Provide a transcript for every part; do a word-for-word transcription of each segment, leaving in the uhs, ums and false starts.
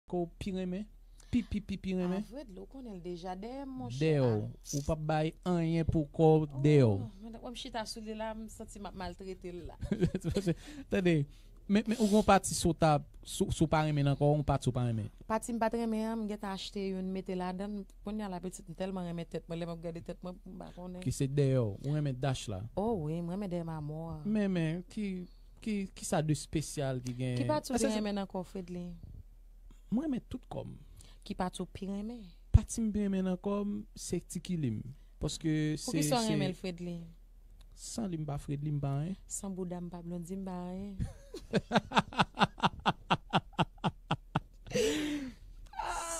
ke w pi renmen? Pi, pi, pi, pi renmen? Avre di, ou konnen l deja dèyè m, monchè. Dèyè w. Ou p ap bay anyen pou kò w dèyè w. Oh, men wè m chita sou li la, m santi m ap maltrete l la. Tande, men, men ou gen yon pati si w ta, si w pa renmen l ankò, yon pati ou pa renmen? Pati m pa t renmen an, m gentan achte youn, mete ladan l. Kounye a la, pitit, m tèlman renmen tèt mwen, lè m ap gade tèt mwen, m pa konnen. Ki se dèyè w. Ou renmen dach la? Oh wi, m renmen dèyè m amò a. Men, men, ki, ki, ki sa de espesyal ki gen? Ki pati w te renmen nan kò w, Fredly? M renmen tout kò m. Ki pati w pi renmen? Pati m pi renmen nan kò m, se ti kilim. Paske se. Poukisa w renmen l, Fredly? San li, m pa Fredly, m pa anyen. San bouda, m pa Blondy, m pa anyen.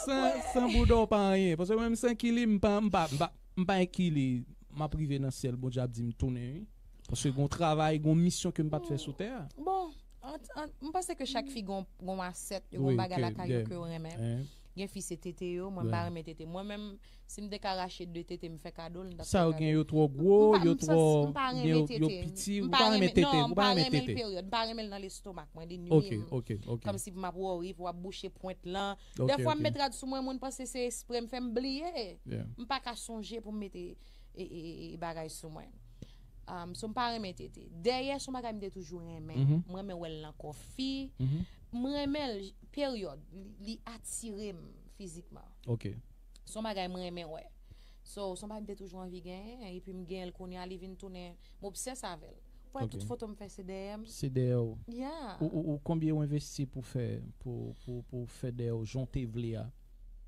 San, san bouda, w pa anyen. Paske mwen, m san kilim, m pa, m pa, m pa, m pa enki li. M ap rive nan syèl, Bondye ap di m tounen, wi. Paske gon travay, gon misyon ke m pa t fè sou tè a. Bon, ant, ant, m panse ke chak fi gon, gon asèt, yo gon bagay lakay yo ke yo renmen. Gen fi se tete yo, mwen m pa renmen tete. Mwen menm, si m te ka rache de tete m fè kado l, m t ap fè kado l. Sa yo gen yo twò gwo, yo twò, yo, yo piti, ou pa renmen tete, ou pa renmen tete. Non, m pa renmen l, peryòd. M pa renmen l nan lestomak mwen, li nwi m. Kòmsi pou m ap worry, pou w ap bouche pwent lan. Dèfwa m met rad sou mwen, moun panse se espre m fè, m bliye. M pa ka sonje pou m mete e, e, e, e bagay sou mwen. Um, so m pa renmen tete. Dèyè se yon bagay m te toujou renmen. M renmen wè l nan kò fi. M renmen l, peryòd. Li, li atire m fizikman. Ok. Se yon bagay m renmen wè. So, se yon bagay m te toujou anvi genyen, epi m genyen l kounye a, li vin tounen, m obsès avè l. Ou wè tout foto m fè se dèyè m. Se dèyè w. Yeah. Ou, ou, ou konbyen w envesti pou fè, pou, pou, pou fè dèyè w jan w te vle a?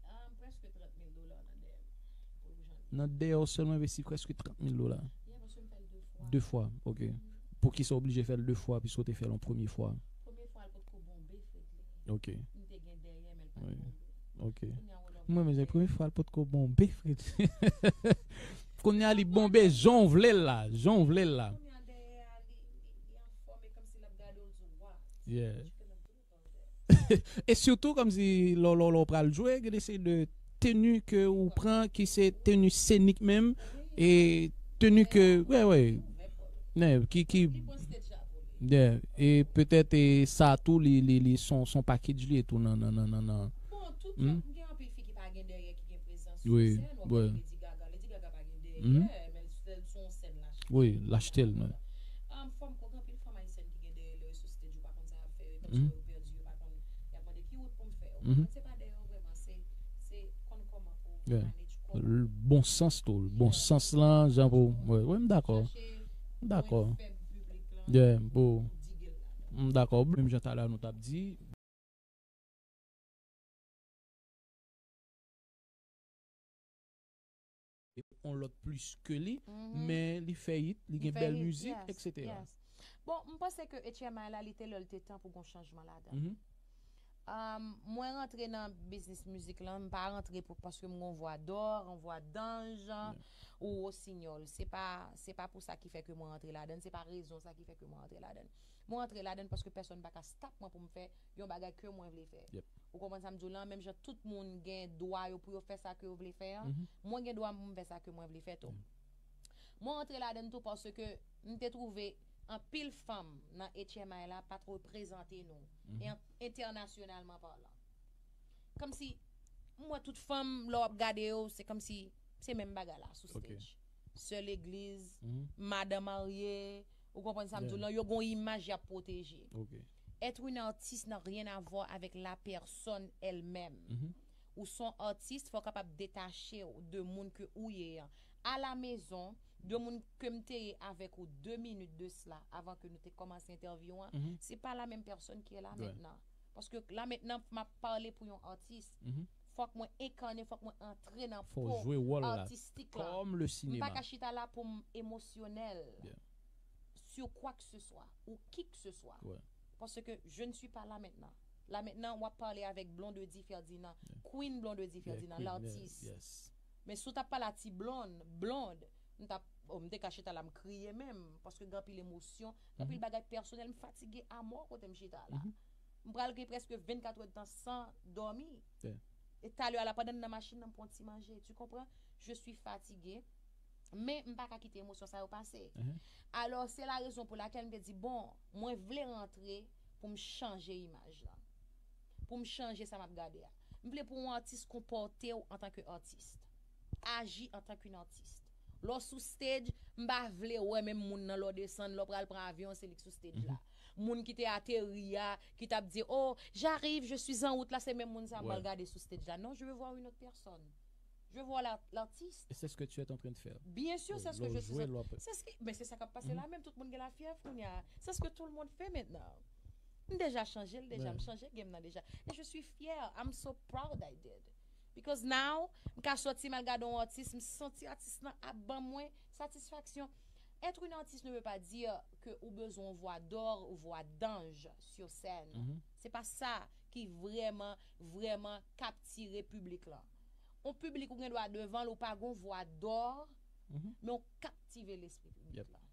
Um, prèske trant mil dola nan dèyè m. Nan dèyè w sèlman envesti prèske trant mil dola. De fwa, ok. Poukisa w oblije fè l de fwa piske w te fè l yon premye fwa? Premye fwa l potko bonbe, Fredly. Ok. M te gen dèyè, men l pa t bonbe. Ok. M renmen jan premye fwa l potko bonbe, Fredly. Kounye a li bonbe jan w vle l la, jan w vle l la. Kounye a dèyè a, li, li, li anfòm, e kòmsi l ap gade w, l di, "Wow." Yeah. E sitou kòmsi lè w pral jwe, gen de seri de teni ke ou pran ki se teni senik menm, e teni ke, wè, wè, ki, ki, e petèt e sa tou li, li, li son, son package li tou nan, nan, nan, nan, nan. Wi, wi. Wi, l achte l, men. Bon sans tou, bon sans lan, jan pou, wi, wi, m dakò. M dakò. Yeah, pou, m dakò. Menm jan talè nou t ap di. On lòt plis ke li, men li fè hit, li gen bèl mizik, et cetera. Bon, m panse ke H M I la, li te lè l te tan pou gon chanjman ladan. Um, mwen rantre nan biznis mizik lan, m pa rantre pou, paske m gon vwa dò, yon vwa danj, ou wosinyòl. Se pa, se pa pou sa ki fè ke mwen rantre ladan, se pa rezon sa ki fè ke mwen rantre ladan. Mwen rantre ladan paske pèsonn pa ka stop mwen pou m fè yon bagay ke mwen vle fè. Ou konprann sa m di w lan? Menm jan tout moun gen dwa yo pou yo fè sa ke yo vle fè an, mwen gen dwa pou m fè sa ke mwen vle fè tou. Mwen rantre ladan tou paske m te twouve anpil fanm nan H M I la pa t reprezante nou, e an, entènasyonalman palan. Kòmsi, m wè tout fanm, lè w ap gade yo, se kòmsi se menm bagay la sou stage. Sè legliz, madan marye, ou konprann sa m di w lan, yo gon imaj y ap pwoteje. Être une artiste n'a rien à voir avec la personne elle-même. Ou se yon atis, fò w kapab detache w de moun ke ou ye an. A la mezon, de moun ke m te ye avèk ou de minit de sla, avan ke nou te kòmanse entèvyou an, se pa la menm pèsonn ki ye la mentnan. Paske la mentnan, m ap pale pou yon atis. Fòk mwen enkane, fòk mwen antre nan po atistik la. M pa ka chita la pou m emosyonèl sur quoi que ce soit ou qui que ce soit. Paske je ne suis pas là maintenant. La mentnan, w ap pale avèk Blondedy Ferdinand, Queen Blondedy Ferdinand, latis. Men si w t ap pale a ti Blonde, Blonde, m t ap, oh, m te ka chita la, m kriye menm, paske gen anpil emosyon, gen anpil bagay pèsonèl, m fatige amò kote m chita la. M pral gen prèske vennkat èdtan san dòmi. E talè a la, pandan m nan machin nan, m pran ti manje. Tu comprends? Je suis fatiguée. Men m pa ka kite emosyon sa yo pase. Alò, se la rezon pou lakèl m te di, bon, mwen vle rantre pou m chanje imaj lan. pou m chanje sa m ap gade a. M vle pou yon atis konpòte w antanke atis. Aji antanke yon atis. Lè w sou stage, m pa vle wè menm moun nan lè w desann, lè w pral pran avyon, se li k sou stage la. Moun ki te ateri a, ki t ap di, oh, j'arrive, je suis en route la, se menm moun sa m pral gade sou stage la. Non, je veux voir une autre personne. Je veux voir la- l'artiste. Et c'est ce que tu es en train de faire. Bien sûr, c'est ce que je suis. Jwe lwa. C'est ce qui, mais c'est ça qui a passé là même, tout le monde a la fièvre, kounye a. C'est ce que tout le monde fait maintenant. M deja chanje l deja, m chanje game nan deja. Et je suis fière. I'm so proud I did. Because now, m ka sòti m al gade yon atis, m santi atis nan ap ban mwen satisfaksyon. Être une artiste ne veut pas dire que ou bezwen yon vwa d'or ou vwa d'ange sur scène. Se pa sa ki vrèman, vrèman kaptire piblik lan. Yon piblik ou gen dwa devan l, ou pa gen yon vwa d'or, men ou kaptive lespri piblik lan.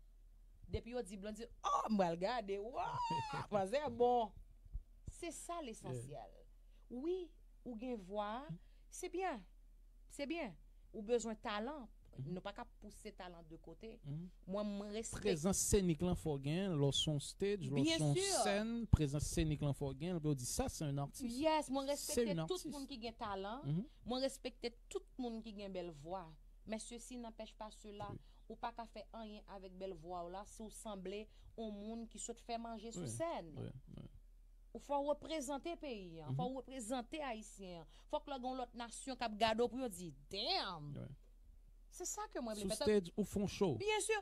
Depi yo di Blondedy, oh, m pral gade, wow, manzè bon. Se sa lesansyèl. Wi, ou gen vwa, se byen, se byen. Ou bezwen talan. Nou pa ka pouse talan de kote. Mwen, mwen respekte. Prezans senik lan fò gen, lè w sou yon stage, lè w sou yon sèn, prezans senik lan fò gen, lè yo di sa se yon atis. Yes, mwen respekte tout moun ki gen talan. Mwen respekte tout moun ki gen bèl vwa. Men sesi nanpèch pa sela, ou pa ka fè anyen avèk bèl vwa w la si w sanble yon moun ki sot fè manje sou sèn. Ou fò w reprezante peyi an, fò w reprezante ayisyen an. Fòk lè gen yon lòt nasyon k ap gade w pou yo di, damn! Se sa ke mwen vle fè. Sou stage, ou fè yon show. Byen si.